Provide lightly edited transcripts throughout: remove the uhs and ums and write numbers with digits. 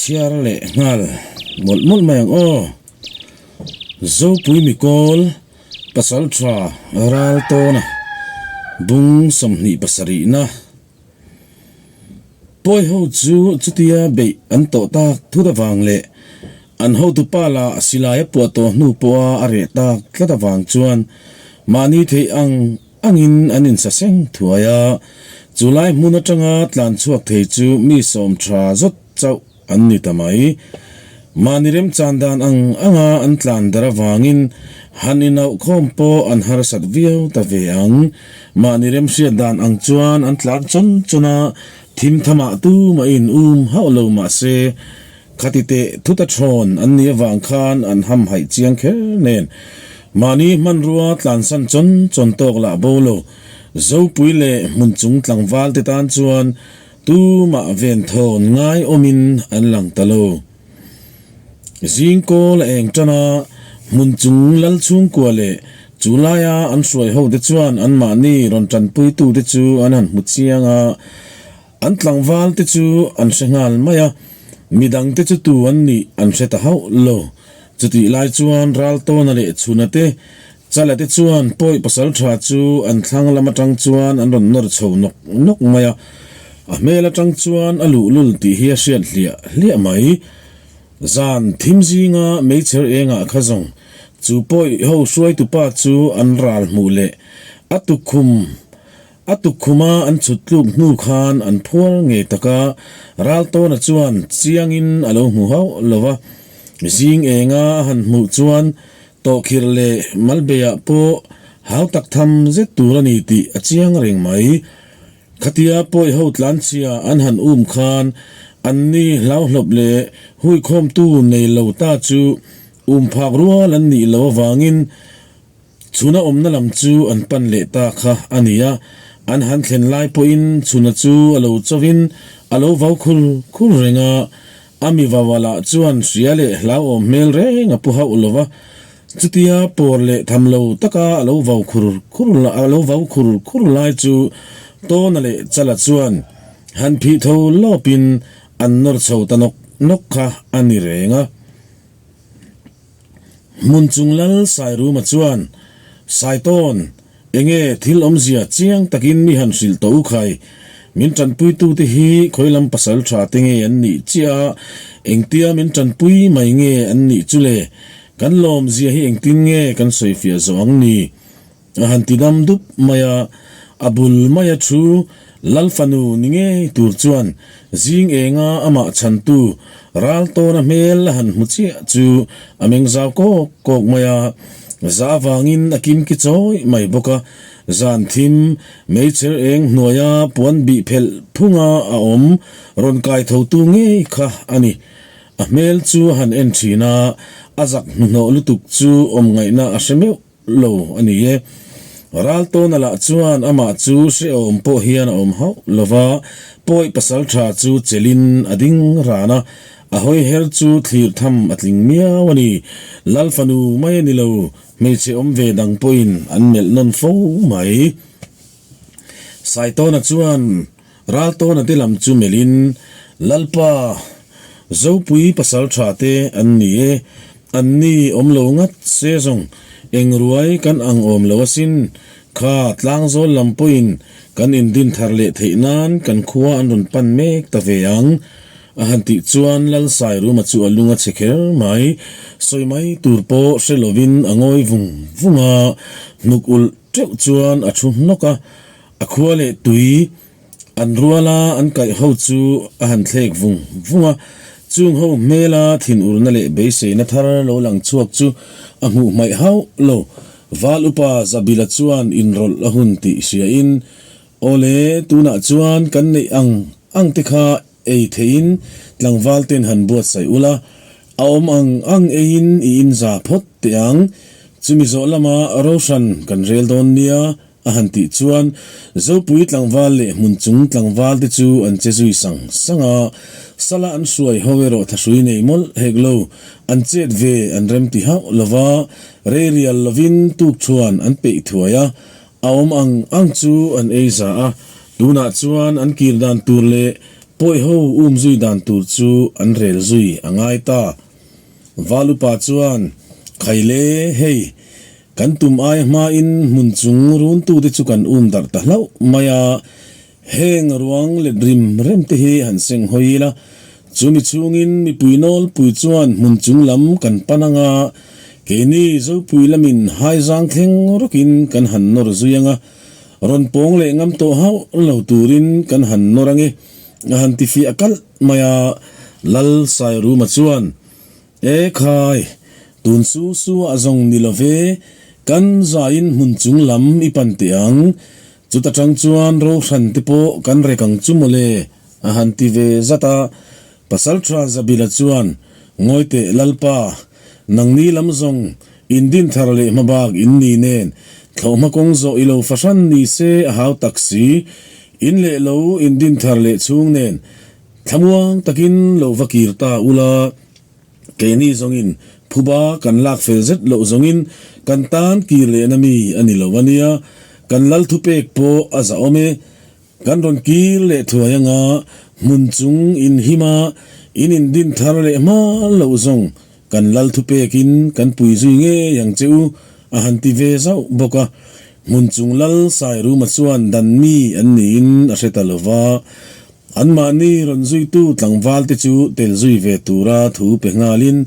Chhiar leh nghal mawlh mawlh mai ang aw. Zopui Mikawl Pasaltha ral tawna bung 27 na pawi ho chu chutia beih an tawh tak thut avang leh an hotupa lah silai a puah tawh hnu pawha a reh tak tlat avang chuan mahni theih ang angin an insaseng thuai a, chu lai hmun atanga tlan chhuak thei chu mi sawm tha zawt chauh an ni ta mai. Mahni remchan dan ang anga an tlan dar avangin han inauhkhawm pawh an harsat viau ta ve ang. Mahni remhriat dan ang chuan an tlan chawn chawn a, thim thamah tumah in um hauh lo mah se, Khati teh thuta thawn an nih avang khan an hamhaih chiang kher nen mahni hmanrua tlansan chawn chawn tawk lah bo lo. Zopui leh hmun chung tlangval te tan chuan tumah ven thawn ngai awmin an lang ta lo. Zing kawl a eng tan a, hmun chung lal chhungkua leh chu laia an hruai ho te chuan anmahni rawn tanpuitu te chu an han hmu chiang a, An tlangval te chu an hre nghal mai a, midang te chu tu an nih an hre ta hauh lo. Chutih lai chuan Raltawna leh Chhuna te, Chala te chuan pawi pasal tha chu an thlang lam atang chuan an rawn nawr chho nawk nawk mai a, a hmel atang chuan a luhlul tih hi a hriat hliah hliah mai. Zan thim zinga meichher engah kha zawng chu pawi ho hruaitupa chu an ral hmuh leh a tukkhum A tukkhuma an chhut tluk hnu khan an phuar ngei tak a, Raltawna chuan chiangin a lo hmu hauh lo va. Zing enga a han hmuh chuan tawhkhirh leh malbeiah pawh hau tak tham zet tur a ni tih a chiang reng mai. Khatia pawi ho tlanchhia an han um khan anni hlauhlawp leh huikhawmtu nei lo ta chu um phak rual an nih loh avangin Chhuna awmna lam chu an pan leh ta kha a ni a, an han thlen lai pawhin Chhuna chu a lo chauhin a lo vau khur khur reng a, a mi vau lah chuan hria leh hlauhawm hmel reng a pu hauh lo va, chutia pawr leh tham lo taka a lo vau khur khur a lo vau khur khur lai chu Tawna leh Chala chuan han phih tho lawpin an nawr chho ta nawk nawk kha a ni reng a. Hmun chung lal Sairuma chuan, Saitawn, enge thil awmzia chiang takin mi han hrilh tawh u khai. Min tanpuitute hi khawi lam pasal tha te nge an nih chiah a, engtia min tanpui mai nge an nih chu le? Kan lawmzia hi engtin nge kan sawifiah zawh ang ni? A han ti dam dup mai a, a bul maia thu Lal fanu ni ngei tur chuan zing enga amah chhantu ral tawna hmel a han hmu chiah chu a meng zau kawk kawk mai a, za avangin a kim ki chawi mai bawk a, zan thim meichher eng hnuaia puan bih phelh phunga a awm rawn kai thotu ngei kha a ni. A hmel chu a han en thin a, a zak hnuhnawh lutuk chu awm ngaihna a hre meuh lo a ni e. Raltawna lah chuan amah chu hrehawm pawh hian a awm hauh lo va, pawi pasal tha chu chelin a ding ran a, a hawi her chu thlir tham a tling miau a ni. Lal fanu mai a ni lo, hmeichhe awm ve dang pawhin an melh nawn fo mai. Saitawna chuan Raltawna te lam chu melhin, Lalpa, Zopui pasal tha te an ni e, an ni awm lo ngat se zawng eng ruai kan ang awm lo asin, kha tlangzawl lam pawhin kan indin thar leh theih nan kan khua an rawn pan mek ta ve ang, a han tih chuan Lal Sairuma chu a lung a chhe kher mai, sawi mai tur pawh hre lovin a ngawi vung vung a, hnuk ulh teuh chuan a thu hnawk a, A khua leh tui an ruala an kaih ho chu a han thlek vung vung a, chung ho hmela thinurna leh beiseina thar lo lang chhuak chu a hmuh hmaih hauh lo. Val upa Zabila chuan inrawlh a hun tih hriain, Awle, tunah chuan kan neih ang ang te kha ei theihin tlangval ten han buatsaih ula, a awm ang ang eiin i inza phawt teh ang. Chumi zawh lama Roshan kan rel dawn nia, A han tih chuan Zopui tlangval leh hmun chung tlangval te chu an che zui sang sang a, sala an hruai ho erawh thahrui nei mawlh hek lo, an chet ve an rem ti hauh lo va, rei rial lovin tuk chuan an peih thuai a, a awm ang ang chu an ei za a, tunah chuan an kir dan tur leh. Pawi ho um zui dan tur chu an rel zui a ngai ta. Val upa chuan, Khai le, hei, kan tum ai hmain hmun chung runtute chu kan um darh ta hlauh mai a, Heng ruang let rim rem te hi han seng hawi ila, chumi chhungin mipui nawlpui chuan hmun chung lam kan pan ang a, keini Zopui lamin haizang thleng rawkin kan han nawr zui ang a, rawn pawng leh ngam tawh hauh lo turin kan han nawr ang e, a han ti fiah kalh mai a, Lal Sairuma chuan, E khai, tun su su ah zawng ni lo ve, kan zaiin hmun chung lam i pan teh ang, Chuta tang chuan Rohran te pawh kan rek ang chu mawle, a han ti ve zat a. Pasaltha Zabila chuan, Ngawi teh Lalpa, nangni lam zawng in din thar leh hmabak in ni nen, thlawhhma kawng zawh i lo fahran ni se a hau tak si, in leh lo in din thar leh chhung nen thlamuang takin lo va kir ta ula, Keini zawngin phuba kan lak fel zet loh zawngin kan tan kir lehna mi a ni lo a nia, kan lal thupek pawh a zahawm e. Kan rawn kir leh thuai anga hmun chung inhima in indin thar leh hma loh zawng kan lal thupekin kan pui zui ngei ang che u a han ti ve zauh bawk a. Hmun chung lal Sairuma chuan dan mi an niin a hre ta lo va. Anmahni rawn zuitu tlangvalte chu tel zui ve tura thu pe nghalin,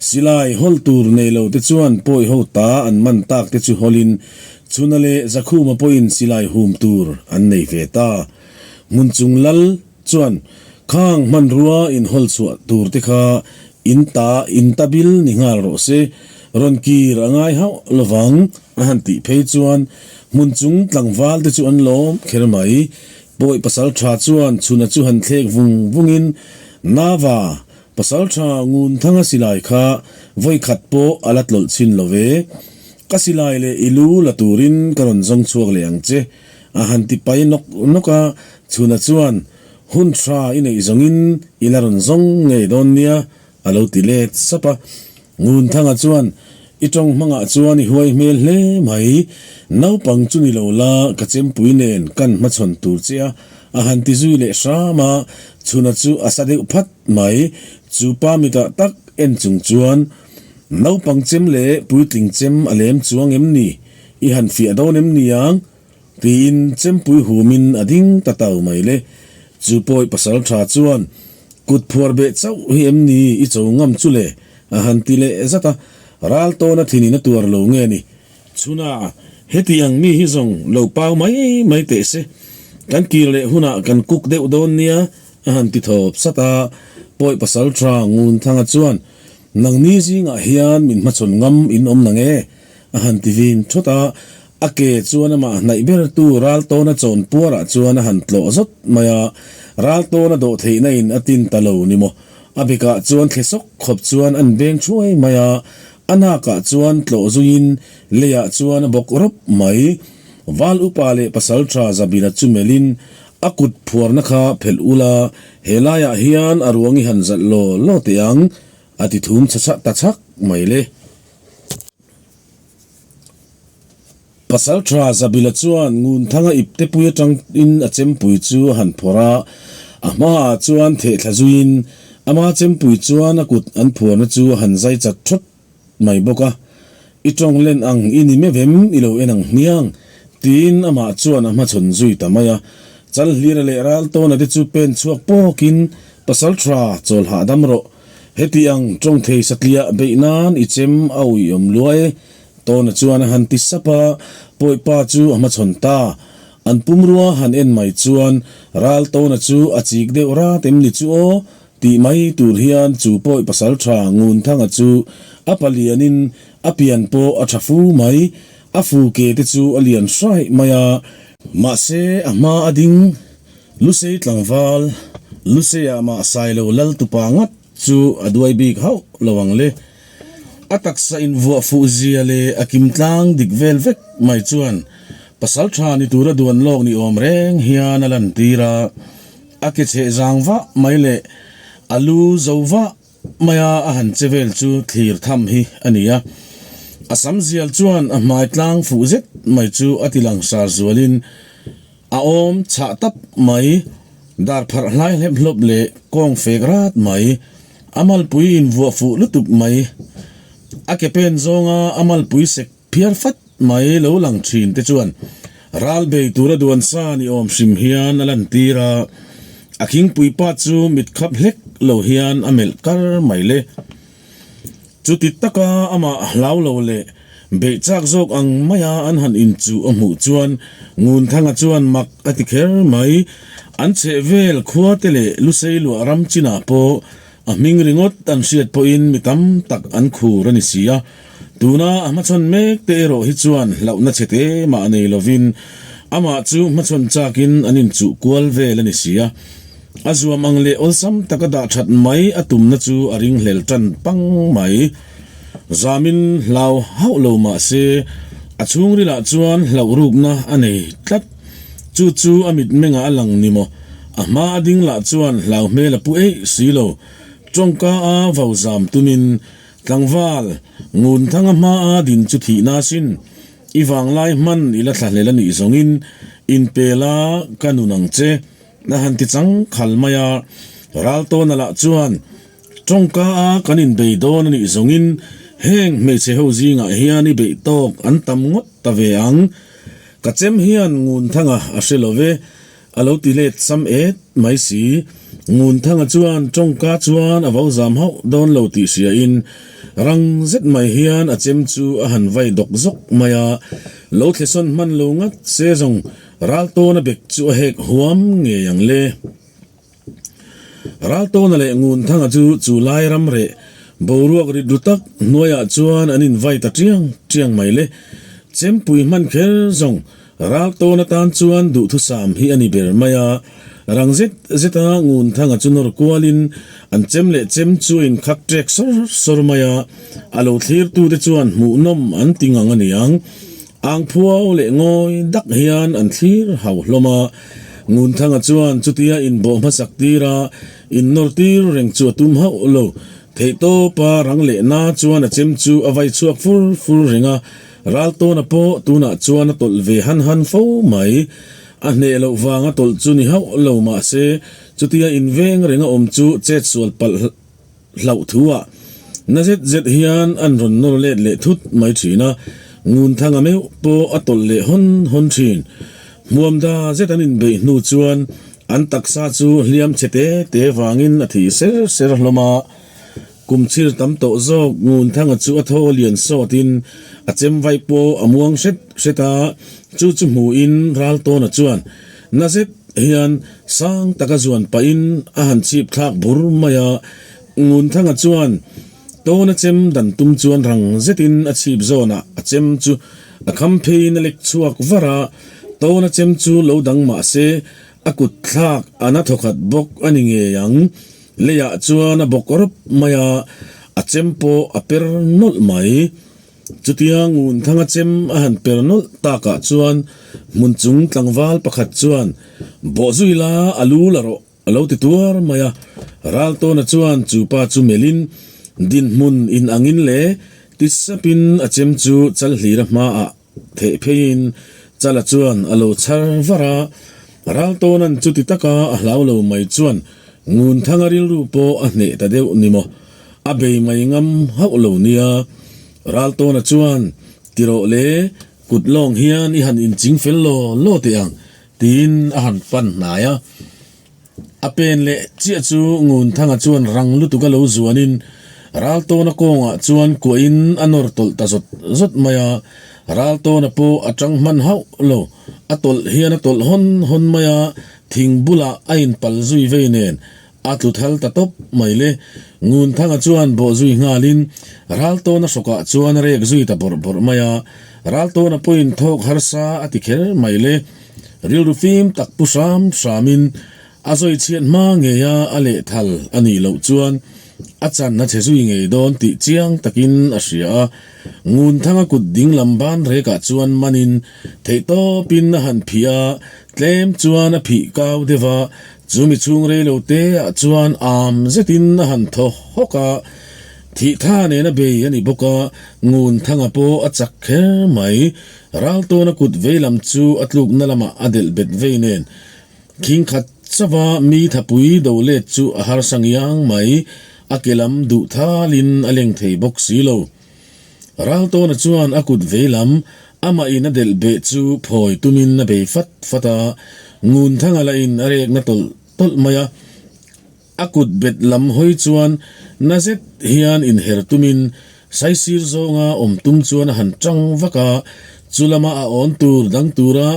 silai hawl tur nei lo te chuan pawi ho ta an man tak te chu hawlin, Chhuna leh Zakhuma pawhin silai hum tur an nei ve ta. Hmunchung lal chuan khang hmanrua inhawl chhuah tur te kha in ta in ta bil ni nghal rawh se, rawn kir a ngai hauh lovang a han tih phei chuan hmunchung tlangval te chu an lawm kher mai. Pawi pasal tha chuan chhuna chu han thlek vung vungin, Nava, pasal tha ngun thanga silai kha vawi khat pawh a la tlawlh chhin lo ve. Ka silai leh i lu la turin ka rawn zawng chhuak leh ang che, a han ti pai nawk nawk a. Chhuna chuan, Hun tha i neih zawngin i la rawn zawng ngei dawn nia, A lo ti let sap a. Ngunthanga chuan, I tawng hmangah chuan i huai hmel hle mai. Naupang chu ni lo la, ka chempui nen kan hmachhawn tur che a, a han ti zui leh hram a. Chhuna chu a sa deuh phat mai. Chu pa mitah tak en chung chuan, Naupang chem leh puitling chem a lem chuang em ni? I han fiah dawn em ni ang? Tiin chempui humin a ding ta tau mai le. Chu pawi pasal tha chuan, Kut phuar beh chauh hi em ni i cho ngam chu le? a han ti leh zat a. Ral tawna thinin a tuar lo nge ni? Chhuna, heti ang mi hi zawng lo pau mai mai teh se. Kan kir leh hunah kan kuk deuh dawn nia, a han ti thawp sat a. Pawi pasal tha Ngunthanga chuan, Nangni zingah hian min hmachhawn ngam in awm nang e? A han ti vin thawt a, a ke chuan amah hnaih bertu Raltawna chawn puarah chuan a han tlawh zawt mai a, Raltawna dawh theihna in a tin ta lo ni maw? A bekah chuan thle sawk khawp chuan an beng thuai mai a, a nakah chuan tlawh zuiin leiah chuan a bawk rawp mai. Val upa leh pasaltha Zabila chu melhin a kut phuarna kha phelh ula, helaiah hian a ruang i han zalh law law teh ang, a ti thum chha ta chhak mai le. Pasalṭha Zabila chuan Ngunthanga iptepui aṭangin a chempui chu a han phawrh a, a hmaah chuan thehthla zuiin ama chempui chuan a kut an phuarna chu a han zai chat ṭhawt mai bawk a. I ṭawng len ang i ni meuh em i lo en ang hmiang? tiin amah chuan a hmachhawn zui ta mai a. Chalhlira leh Raltawna te chu pen chhuak pawkin, Pasalṭha, chawl hahdam rawh. Heti ang tawng thei satliah beih nan i chem a uiawm lua e, Tawna chuan a han ti sap a, Pawipa chu a hmachhawn ta. An pumrua han en mai chuan Ral Tawna chu a chik deuh rat em ni chu aw tih mai tur hian chu Pawi pasaltha Ngunthanga chu a palianin a pian pawh a tha fu mai, a fu ke te chu a lian hraih mai a, mahse a hma a ding Lusei tlangval, Luseiah mah Sailo lal tupa ngat chu a duai bik hauh lo ang le. A taksa invuah fuh zia leh a kim tlang dik vel vek mai chuan pasal tha ni tura duan lawk ni awm reng hian a lantir a. A ke chheh zang vah mai leh a lu zo vah maia a han che vel chu thlir tham hi a ni a. A sam zial chuan a hmai tlang fuh zet mai chu a ti langsar zualin, A awm chhah tap mai. Dar pharh hlai hlep hlawp leh kawng fek rat mai, a malpui invuah fuh lutuk mai, a ke pen zawnga a malpui sek phiar fat mai lo lang thin te chuan ral bei tura duan sa ni awm hrim hian a lantir a, a khingpui pa chu mit khap hlek lo hian a melh kar mai le. Chuti taka amah hlau lo leh beih chak zawk ang maia an han inchuh a hmuh chuan Ngunthanga chuan mak a ti kher mai. An chheh vel khua te leh Lusei luah ram chinah pawh a hming ringawt an hriat pawhin mi tam tak an khur a ni si a. Tuna a hmachhawn mek te erawh hi chuan hlauhna chhe te mah nei lovin amah chu hmachhawn chakin an inchuh kual vel a ni si a. A zuam ang leh awlsam taka dah that mai a tumna chu a ringhlel tan pang mai. Zamin hlau hauh lo mah se, a chhungrilah chuan hlauh rukna a nei tlat. Chu chu a mitmengah a lang ni maw? A hma a ding lah chuan hlau hmel a pu eih si lo. Tawngka a vau zam tumin tlangval Ngunthanga hma a din chu thihna sin. I vanglai hman i la thlahlel a nih zawngin inpela ka nun ang che. A han ti chang khal mai a, Raltawna lah chuan tawngka a kan inbei dawn a nih zawngin heng hmeichhe ho zingah hian i beih tawk an tam ngawt ta ve ang. Ka chem hian Ngunthanga a hre lo ve, a lo ti let sam et mai si. Ngunthanga chuan tawngka chuan a vo zam hauh dawn lo tih hriain rang zet mai hian a chem chu a han vai dawk zawk mai a, lo thlesawn hman lo ngat se zawng Raltawna bek chu a hek huam ngei ang le. Raltawna leh Ngunthanga chu chu lai ram reh boruak rit ru tak hnuaiah chuan an invai ta tiang tiang mai le. Chempui hman kher zawng Raltawna tan chuan duhthusam hi a ni ber mai a. Rang zet zeta Ngunthanga chu nawr kualin an chem leh chem chu a inkhak ṭek sawr sawr mai a. A lo thlirtute chuan hmuhnawm an ti ngang a niang. Ang phuau leh ngawi dak hian an thlir hau hlawm a, Ngunthanga chuan chutia inbawh hmasak tira innawr tir reng chu a tum hauh lo. Theihtawpa rang leh na chuan a chem chu a vai chhuak fur fur reng a, Raltawna pawh tunah chuan a tawlh ve han han fo mai. A hneh loh vanga tawlh chu ni hauh lo mahse chutia inveng renga awm chu chetsual palh Hlauh thu ah na zet zet hian an rawn nawr let leh thut mai thin a, Ngunthanga meuh pawh a tawlh leh hawn hawn thin. Hmuam da zet an inbeih hnu chuan an taksa chu hliam chhe te te vangin a thi ser ser hlawm a. Kum chhir tam tawh zawk Ngunthanga chu a thaw lian sawtin a chem vaih pawh a muang hret hret a, chu chu hmuhin Raltawna chuan na zet hian sang taka zuan pahin a han chhip thlak bur mai a, Ngunthanga chuan tawna chem dan tum chuan rang zetin a chhip zawnah a chem chu a kham pheiin a lek chhuak var a, tawna chem chu lo dang mah se a kut thlak a na thawkhat bawk a ni ngei ang. Leiah chuan a bawk rawp mai a, a chem pawh a per nawlh mai. Chutia Ngunthanga chem a han per nawlh takah chuan hmun chung tlangval pakhat chuan, Bawhzui la, a lu la rawh, a lo ti tuar mai a. Raltawna chuan chu pa chu melhin, Dinhmun in angin le, ti sapin a chem chu Chalhlira hmaah theh pheiin Chala chuan a lo chhar var a. Raltawna'n chuti taka a hlau lo mai chuan Ngunthanga rilru pawh a hneh ta deuh ni maw? A bei mai ngam hauh lo nia. Raltawna chuan, Ti rawh le, kut lawng hian i han inching fel law law teh ang, tiin a han pan hnai a. A pen leh chiah chu Ngunthanga chuan rang lutuk a lo zuanin Raltawna kawngah chuan kuahin a nawr tawlh ta zawt zawt mai a. Raltawna pawh a tang hman hauh lo, a tawlh hian a tawlh hawn hawn mai a, thing bulah a inpal zui vei nen A tlu thal ta tawp mai le. Ngunthanga chuan bawh zui nghalin Raltawna hrawkah chuan a rek zui ta bawrh bawrh mai a. Raltawna pawhin thawk harsa a ti kher mai le. Rilru fim tak pu hram hramin a zawi chhiat hma ngeia a lehthal a nih loh chuan a chan a chhe zui ngei dawn tih chiang takin a hria a. Ngunthanga kut ding lam ban rekah chuan manin theihtawpin a han phih a, tlem chuan a phih kau deuh a. Chumi chhung rei lo te ah chuan am zetin a han thaw hawk a, thih tha nena bei a ni bawk a, ngun thanga pawh a chak kher mai. Raltawna kut vei lam chu a tlukna lamah a delh bet vei nen khing khat chauh a, mi thapui do let chu a harsa ngiang mai, a ke lam duh thalin a leng thei bawk si lo. Raltawna chuan a kut vei lam amah in a delh beh chu phawi tumin a bei fat fat a, Ngunthanga lah in a rekna tawlh tawlh mai a. A kut bet lam hawi chuan na zet hian inher tumin saisir zawnga awm tum chuan a han tang vak a, chu lama a awn tur dang tura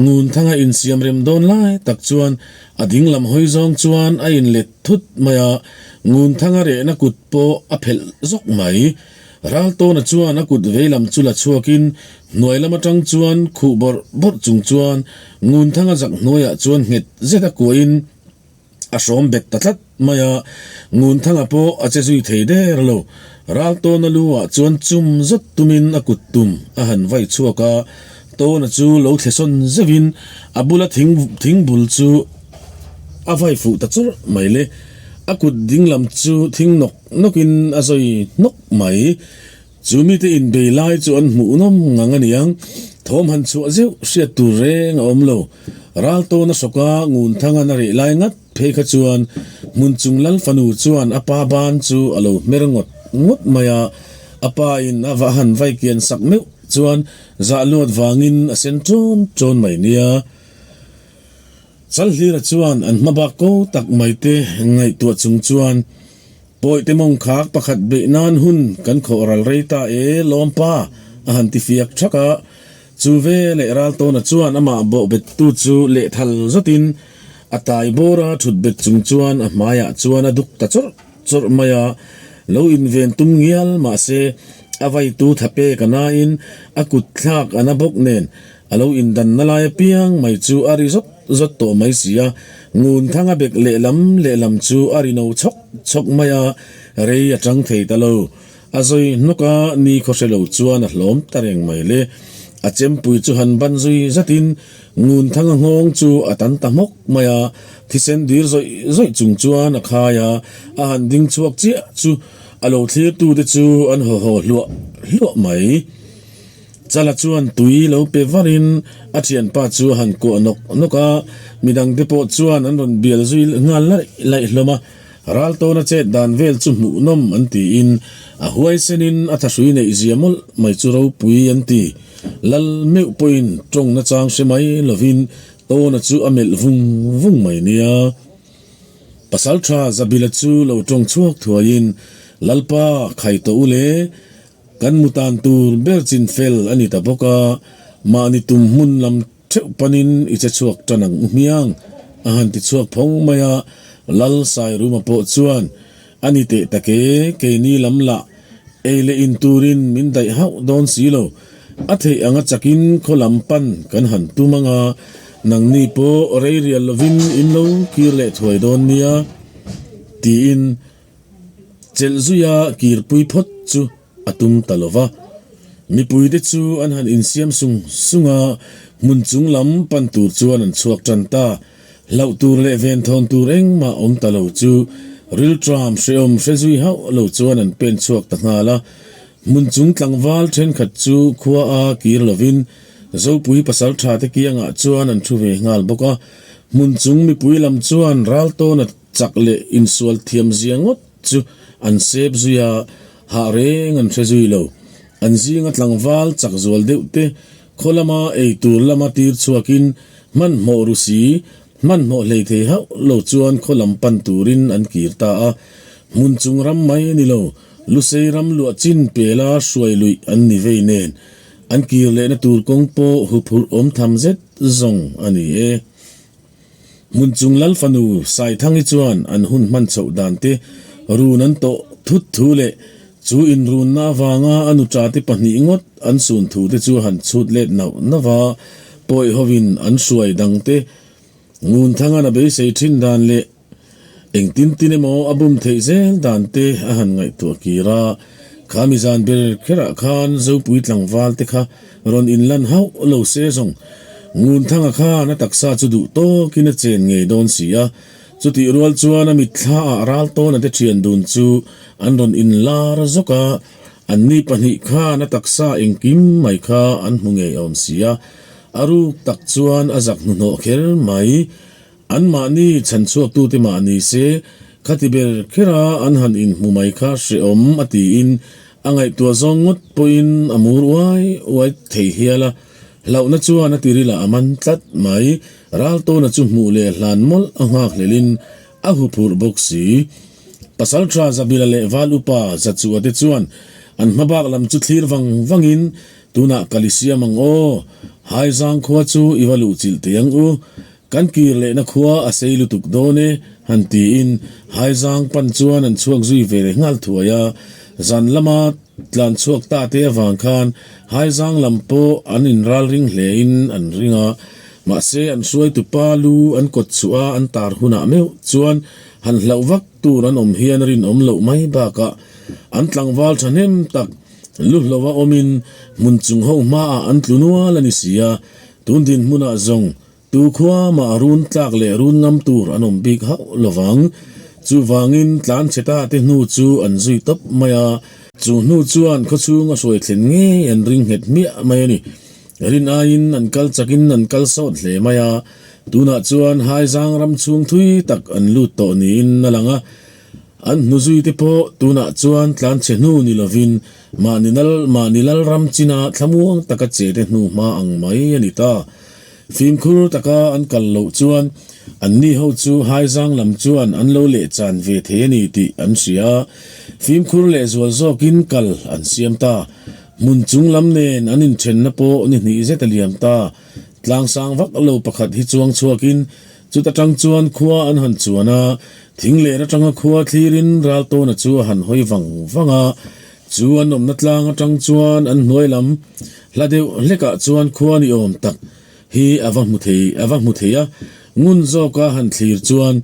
Ngunthanga insiam rem dawn lai tak chuan a ding lam hawi zawng chuan a inlet thut mai a, Ngunthanga rehna kut pawh a phelh zawk mai. Raltawna chuan a kut vei lam chu la chhuakin hnuai lam atang chuan khuh bawrh bawrh chung chuan Ngunthanga zak hnuaiah chuan nghet zet a kuahin, A hrawm bet ta tlat mai a, Ngunthanga pawh a che zui thei der lo. Raltawna lu ah chuan chum zet tumin a kut tum a han vai chhuak a, Tawna chu lo thle sawn zeuhin a bula thing thing bul chu a vai fuh ta chawrh mai le. A kut dinglam chu thing nawk nawkin a zawi hnawk mai. Chu mite inbei lai chu an hmuh nawm ngang a niang, thawm han chhuah zeuh hriat tur reng a awm lo. Raltawn a hrawk a, Ngunthanga na reh lai ngat phei kha chuan hmun chung lal fanu chuan a pa ban chu a lo hmer ngawt ngawt mai a, a pa in a va han vai kian sak meuh chuan zah luat vangin a sen ṭawn ṭawn mai nia. Chalhlira chuan an hma bak ko tak mai te ngaihtuah chung chuan Pawihte mawng khak pakhat beih nan hun kan khawh ral rei ta e, lawmpa, a han ti fiak thak a. Chu ve leh Raltawna chuan amah bawh bettu chu lehthal zatin a tai bawra thut bet chung chuan a hmaiah chuan a duk ta chawrh chawrh mai a. Lo inven tum ngial mahse a vaitu tha pek a nain a kut thlak a na bawk nen A lo indanna lai apiang mai chu a ri zawt zawt tawh mai si a, Ngunthanga bek lehlam lehlam chu a ri no chhawk chhawk mai a, rei a tang thei ta lo. A zawi hnawk a, ni khaw hre lo chuan a hlawm ta reng mai le. A chempui chu han ban zui zatin Ngunthanga nghawng chu a tan ta hmawk mai a, thisen dir zawih zawih chung chuan a khai a, a han ding chhuak chiah chu a lo thlirtute chu an haw haw hluah hluah mai. Chala chuan tui lo pe varin a thianpa chu a han kuah nawk nawk a, midangte pawh chuan an rawn bial zui nghal laih laih hlawm a. Raltawna chet dan vel chu hmuhnawm an tiin a huaisenin a thahrui neih zia mawlh mai chu ropui an ti. Lal meuh pawhin tawng nachang hre mai lovin Tawna chu a melh vung vung mai nia. Pasaltha Zabila chu lo tawng chhuak thuaiin, Lalpa, khai tawh u le. Kan mu tan tur ber chin fel a ni ta bawk a, mahni tum hmun lam theuh panin i che chhuak tan ang u hmiang, a han ti chhuak phawng mai a, Lal Sairuma pawh chuan, A ni teh tak e, keini lam lah ei leh in turin min daih hauh dawn si lo, a theih anga chakin khaw lam pan kan han tum ang a, nangni pawh rei rial lovin in lo kir leh thuai dawn nia, tiin. Chelh zuia kirpui phawt chu a tum ta lo va. Mipuite chu an han insiam sung sung a, hmun chung lam pan tur chuan an chhuak tan ta. Hlauh tur leh venthawn tur engmah awm ta lo chu rilṭam hrehawm hre zui hauh lo chuan an pen chhuak ta nghal a. Hmun chung tlangval thenkhat chu khua a kir lovin Zopui pasalṭha te kiangah chuan an thu ve nghal bawk a. Hmun chung mipui lam chuan Raltawna Chak leh insual thiam zia ngawt chu an sep zui a, hah reng an hre zui lo. An zinga tlangval chak zual deuh te khaw lama ei tur lama tir chhuakin hmanhmawh ru si, hmanhmawh hlei thei hauh lo chuan khaw lam pan turin an kir ta a. Hmun chung ram mai ni lo, Lusei ram luah chin pela hruai luih an ni vei nen, an kir lehna tur kawng pawh huphurh awm tham zet zawng a ni e. Hmun chung Lal fanu Saithangi chuan an hun hman chhoh dan te run an tawh thut thu leh chu inrunna avanga a nuṭa te pahnih ngawt an sun thu te chu han chhut let nauh nauh a, pawi hovin an hruai dang te Ngunthangan a beisei thin dan leh Engtin tin emaw a bum theih zel dan te a han ngaihtuah kir a, kha mi zan ber kherah khan Zopui tlangval te kha rawn inlan hauh lo se zawng. Ngunthanga khan a taksa chu duh tawkin a chen ngei dawn si a, chutih rual chuan a mitthla ah Raltawna te thian dun chu an rawn inlar zawk a, anni pahnih khan a taksa engkim mai kha an hmu ngei awm si a, a ruk tak chuan a zak hnuhnawh kher mai. Anmahni chhanchhuaktute mah ni se, khati ber khera an han inhmu mai kha hrehawm a tiin a ngaihtuah zawng ngawt pawhin a mur uai uai thei hial a. Hlauhna chuan a tiril ah a man tlat mai. Raltawna chu hmuh leh hlan mawlh a nghakhlelhin a huphurh bawk si. Pasalṭha Zabila leh Val Upa Zachua te chuan an hmabak lam chu thlir vang vangin Tunah ka li siam ang aw, Haizang khua chu i va luh chilh teh ang u, kan kir lehna khua a sei lutuk dawn e, han tiin Haizang pan chuan an chhuak zui ve leh nghal thuai a. Zan lama tlan chhuak ta te avang khan Haizang lam pawh an inralring hlein an ring a, mahse an hruaitu pa lu an kawt chhuah a an tar hunah meuh chuan han hlauh vak tur an awm hian a rinawm loh mai bakah an tlangval thahnem tak Lu hlova awmin hmun chung ho hmaah an tlu nual a ni si a, tun dinhmunah zawng tu khua mah run tlak leh run ngam tur an awm bik hauh lovang. Chuvangin tlan chhe ta te hnu chu an zui tawp mai a, chu hnu chuan khawchhung a hruai thlen ngei an ring nghet hmiah mai a ni. Rin aiin an kal chakin an kal sawt hle mai a, tunah chuan Haizang ram chhung thui tak an lut tawh niin a lang a, An hnuzuite pawh tunah chuan tlanchhe hnu ni lovin mahni nal mahni lalram china thlamuang taka chete hnu hma ang mai a ni ta. Fimkhur taka an kal loh chuan anni ho chu haizang lam chuan an lo lehchan ve thei a ni tih an hria. Fimkhur lehzual zawkin kal an siam ta. Hmun chung lam nen an inthenna pawh ni hnih zet a liam ta. Tlangsang vak lo pakhat hi chuang chhuakin Chuta tang chuan khua an han chuan a, thing leh atanga khua thlirin Raltawna chu a han hawi vang vang a. Chu an awmna tlang atang chuan an hnuai lam hla deuh hlekah chuan khua ni awm tak hi a va hmu thei a va hmu thei a. Ngun zawka han thlir chuan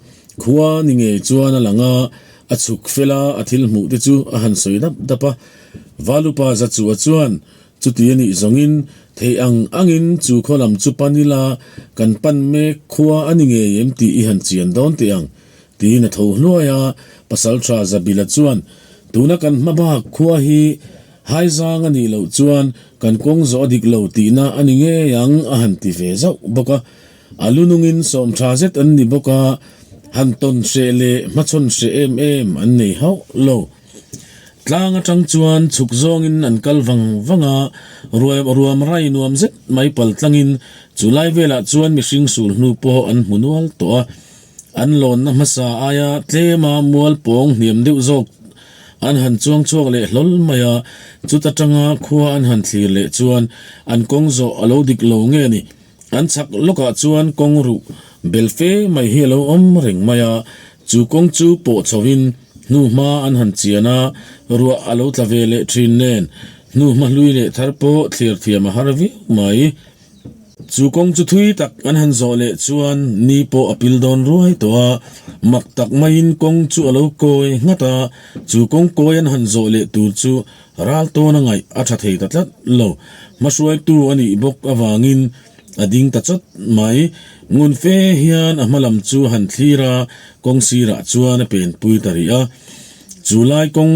khua ni ngei chuan a lang a, a chhuk fel a, a thil hmuh te chu a han sawi dap dap a. Valupa Zachua chuan Chuti a nih zawngin, theih ang angin chu khaw lam chu pan ila, kan pan mek khua a ni ngei em tih i han chian dawn teh ang, tiin a tho hluai a. Pasalṭha Zabila chuan, Tuna kan hma bak khua hi haizang a nih loh chuan kan kawng zawh a dik lo tihna a ni ngei ang, a han ti ve zauh bawk a. A lu nungin sawmṭha zet an ni bawk a, han tawn hreh leh hmachhawn hreh em em an nei hauh lo. Tlang atang chuan chhuk zawngin an kal vang vang a, ruai ruam rai nuam zet mai pal tlangin chu lai velah chuan mihring sul hnu pawh an hmu nual tawh a. An lawnna hmasa aia tlema mual pawng hniam deuh zawk an han chuang chhuak leh hlawl mai a, chuta tanga khua an han thlir leh chuan an kawng zawh a lo dik lo nge ni. An chhak lawkah chuan kawng ruh bel fe mai hi a lo awm reng mai a, chu kawng chu pawh chhoin hnuhma an han chian a, ruah a lo tla ve leh thin nen hnuhma hlui leh thar pawh thlir thiam a har viau mai. Chu kawng chu thui tak an han zawh leh chuan ni pawh a pil dawn ruai tawh a, mak tak maiin kawng chu a lo kawi nghat a, chu kawng kawi an han zawh leh tur chu Ral tawn a ngaih a tha thei ta tlat lo. Hmahruaitu a nih bawk avangin a ding ta chawt mai. Ngun fe hian a hma lam chu a han thlir a, kawng sirah chuan a penpui ta rih a. Chu lai kawng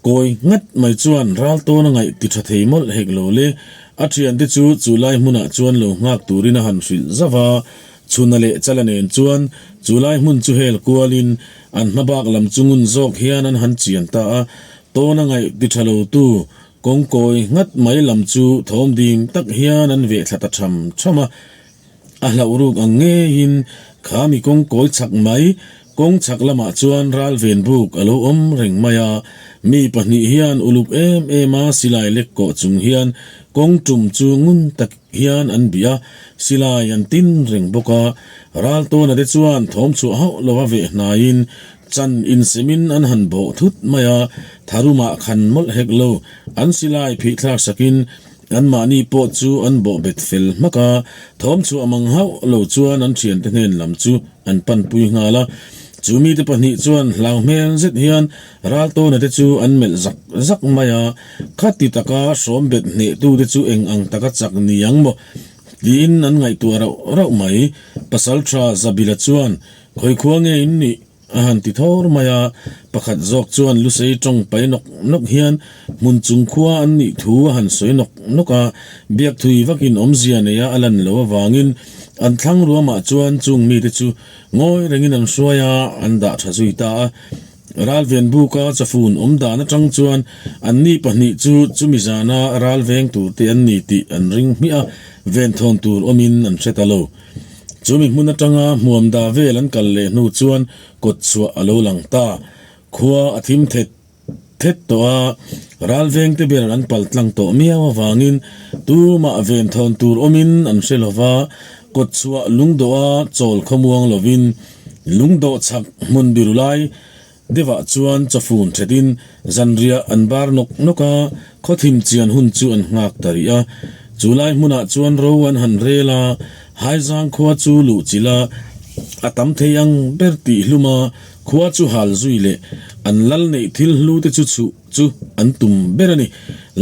kawi nghat mai chuan ral tawn a ngaih ti tha thei mawlh hek lo le. A thiante chu chu lai hmunah chuan lo nghak turin a han hrilh zauh a. Chhuna leh Chala nen chuan chu lai hmun chu hel kualin an hma bak lam chu ngun zawk hian an han chian ta a. Tawna ngaih ti tha lo tu kawngkawi nghat mai lam chu thawm ding tak hian an veh thla ta tham tham a. A hlauh ruk ang ngeiin kha mi kawngkawi chak mai kawng chhak lamah chuan ral ven buk a lo awm reng mai a. Mi pahnih hian uluk em em a silai lek kawh chung hian kawng tum chu ngun tak hian an bih a, silai an tin reng bawk a. Ral tawna te chuan thawm chhuah hauh lova veh hnaiin Chan insemin an han bawh thut mai a, tharumah khan mawlh hek lo. An silai phih thlak sakin anmahni pawh chu an bawh bet fel hmak a, thawm chhuah mang hauh lo chuan an thiante hnen lam chu an panpui nghal a. Chu mite pahnih chuan hlau hmel zet hian Raltawna te chu an melh zak zak mai a, khati taka hrawm bet hnehtute chu eng ang taka chak ni ang maw? tiin an ngaihtuah rauh rauh mai. Pasaltha Zabila chuan Khawikhua nge in nih? a han ti thawr mai a, pakhat zawk chuan Lusei tawng pai nawk nawk hian hmun chung khua an nih thu a han sawi nawk nawk a, biakthui vakin awmzia neia a lan lo avangin An thlang ruamah chuan chung mite chu ngawi rengin an hruai a, an dah tha zui ta a. Ralven buka chafun awm dan atang chuan anni pahnih chu chumi zana ral veng tur te an ni tih an ring hmiah a, venthawn tur awmin an hre ta lo. Chumi hmun atanga hmuam da vel an kal leh hnu chuan kawt chhuah a lo lang ta. Khua a thim thet thet tawh a, ral vengte ber an pal tlang tawh miau avangin tumah venthawn tur awmin an hre lo va, kawt chhuah lungdawha chawl khawmuang lovin lungdawh chhak hmun biru lai deuhah chuan chawfun thetin zanriah an bar nawk nawk a, khawthim chian hun chu an nghak ta rih a. Chu lai hmunah chuan ro an han rel a, Haizang khua chu luh chilh a, a tam thei ang ber tih hlum a, Khua chu hal zui leh an lal neih thil hlu te chu chhuh chu an tum ber a ni.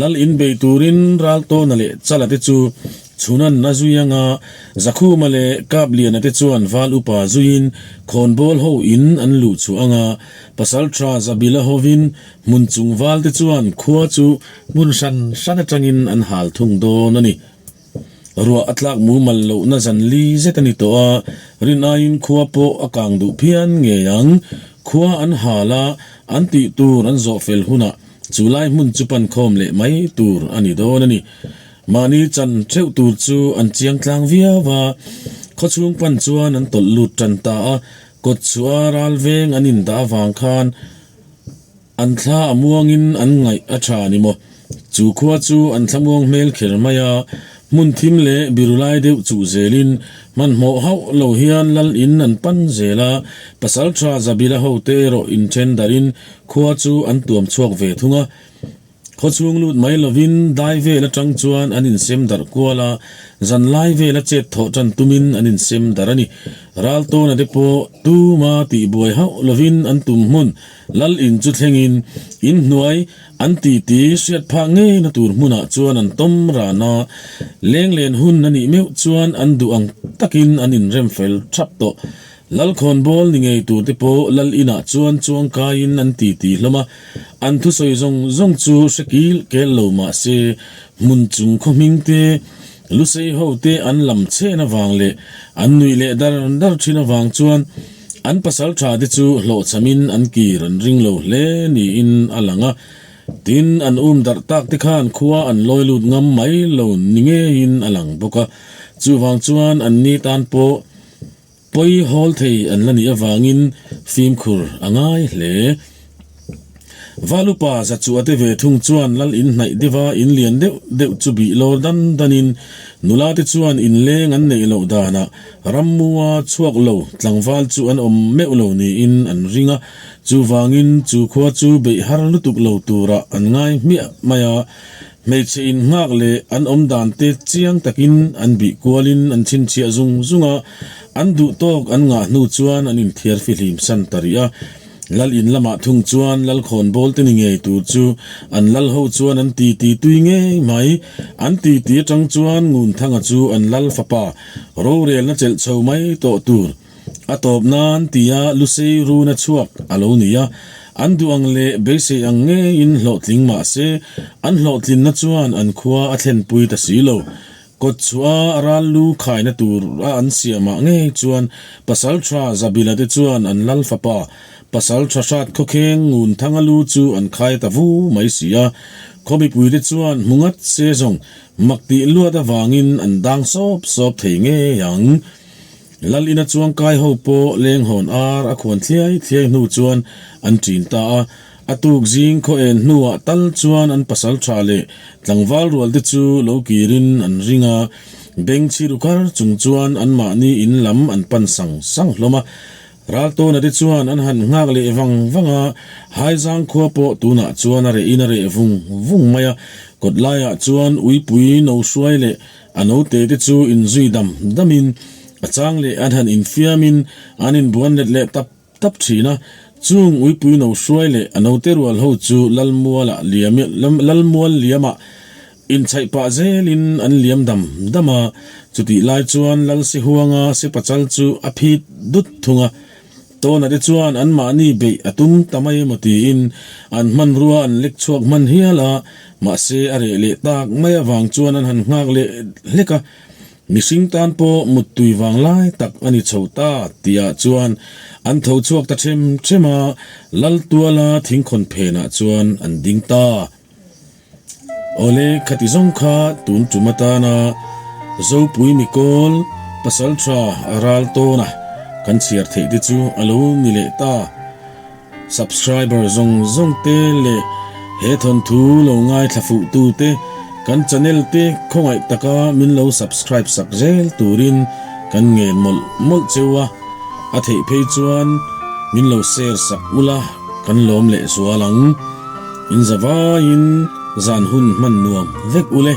Lal in bei turin Raltawna leh Chala te chu Chhunan a zui anga Zakhuma leh Kapliana te chuan Val upa zuiin Khawnbawl ho in an luh chhuah anga Pasaltha Zabila hovin hmun chung val te chuan khua chu hmun hran hran atangin an hal thung dawn a ni. Ruah a tlak mumal lohna zan li zet a ni tawh a, rin aiin khua pawh a kang duh phian ngei ang. Khua an hal a, an tih tur an zawh fel hunah chu lai hmun chu pan khawm leh mai tur a ni dawn a ni. Mahni chan theuh tur chu an chiang tlang viau a, khawchhung pan chuan an tawlh lut tan ta a, kawt chhuah a ral veng an indah avang khan, An thla a muangin an ngaih a tha ni maw? Chu khua chu an thla muang hmel kher mai a, hmun thim leh biru lai deuh chuh zelin hmanhmawh hauh lo hian lal in an pan zel a, pasaltha Zabila hote erawh inthen darhin khua chu an tuam chhuak ve thung a. Khawchhung lut mai lovin dai vel atang chuan an insem darh kual a, zan lai vela chet thawh tan tumin an insem darh a ni. Raltawna te pawh tuma tihbuai hauh lovin an tum hmun lal in chu thlengin inhnuai an titi hriat phah ngeina tur hmunah chuan an tawm ran a, lenglen hun a nih meuh chuan an duh ang takin an inrem fel thap tawh. Lalkhawnbawl ni ngei tur te pawh lal inah chuan chuangkaiin an titi hlawm a, an thusawi zawng zawng chu hre kil kel lo mah se hmun chung khaw hming te, lusei ho te an lam chhen avang leh an nuih leh dar dar thin avang chuan an pasal tha te chu hlawhchhamin an kir an ring lo hle niin a lang a. Tin, an um darh tak te khan khua an lawi lut ngam mai lo ni ngeiin a lang bawk a, chuvang chuan an ni tan pawh Pawi hawl thei an la nih avangin fimkhur a ngai hle. Valupa Zachuah te ve thung chuan lal in hnaih deuha in lian deuh deuh chu bih lawr dan danin nula te chuan inleng an neih loh danah rammua chhuak lo tlangval chu an awm meuh lo niin an ring a, chuvangin chu khua chu beih har lutuk lo turah an ngai hmiah mai a. Hmeichhe innghak leh an awm dan te chiang takin an bih kualin an chhinchhiah zung zung a, an duh tawk an ngah hnu chuan an inthiar fihlim san ta rih a. Lal in lamah thung chuan lal khawnbawl te ni ngei tur chu an lal ho chuan an ti ti tui ngei mai. An ti ti atang chuan Ngunthanga chu an lal fapa rorelna chelh chho mai tawh tur A tawp nan tia Lusei runa chhuak a lo ni a, an duh ang leh beisei ang ngeiin hlawhtling mah se, an hlawhtlinna chuan an khua a thlenpui ta si lo. Kawt chhuah a ral lu khaina tur a an siamah ngei chuan Pasal tha Zabila te chuan an lal fapa Pasal tha hrat khawkheng ngun thanga lu chu an khai ta vu mai si a. Khaw mipuite chuan hmu ngat se zawng mak tih luat avangin an dang sawp sawp thei ngei ang. Lal ina chuangkai ho pawh lenghawn ar a khuan thliai thliai hnu chuan an ṭin ta a, a tuk zing khaw en hnuah tal chuan an pasal ṭha leh tlangval rual te chu lo kirin an ring a, beng chhiru kar chung chuan anmahni in lam an pan sang sang hlawm a. Raltawna te chuan an han nghak leh vang vang a, Haizang khua pawh tunah chuan a reh in a reh vung vung mai a, kawt laiah chuan uipui no hruai leh A note te chu inzui dam damin a chang leh an han infiamin an inbuan let leh tap tap thin a. Chung uipui no hruai leh a note rual ho chu Lalmualah liam Lalmual liamah inchhaih pah zelin an liam dam dam a. Chutih lai chuan Lalsihuanga Sipachal chu a phit dut thung a. Tawna te chuan anmahni beih a tum ta mai emaw tiin an hmanrua an lek chhuak hman hial a, mahse a reh leh tak mai avang chuan an han nghak leh hlek a. Mihring tan pawh muttui vang lai tak a ni chho ta tihah chuan an tho chhuak ta them them a, Laltuala thingkhawn phenah chuan an ding ta. Awle, khati zawng kha tun tum atana Zopui Mikawl pasaltha a ral tawn a, kan chhiar theih te chu a lo ni leh ta. Subscriber zawng zawng te leh he thawnthu lo ngaithla fuh tu te kan channel te khawngaih taka min lo subscribe sak zel turin kan ngen mawlh mawlh cheu a, a theih phei chuan min lo share sak ula kan lawm leh zual ang. In zavaiin zan hun hman nuam vek ule.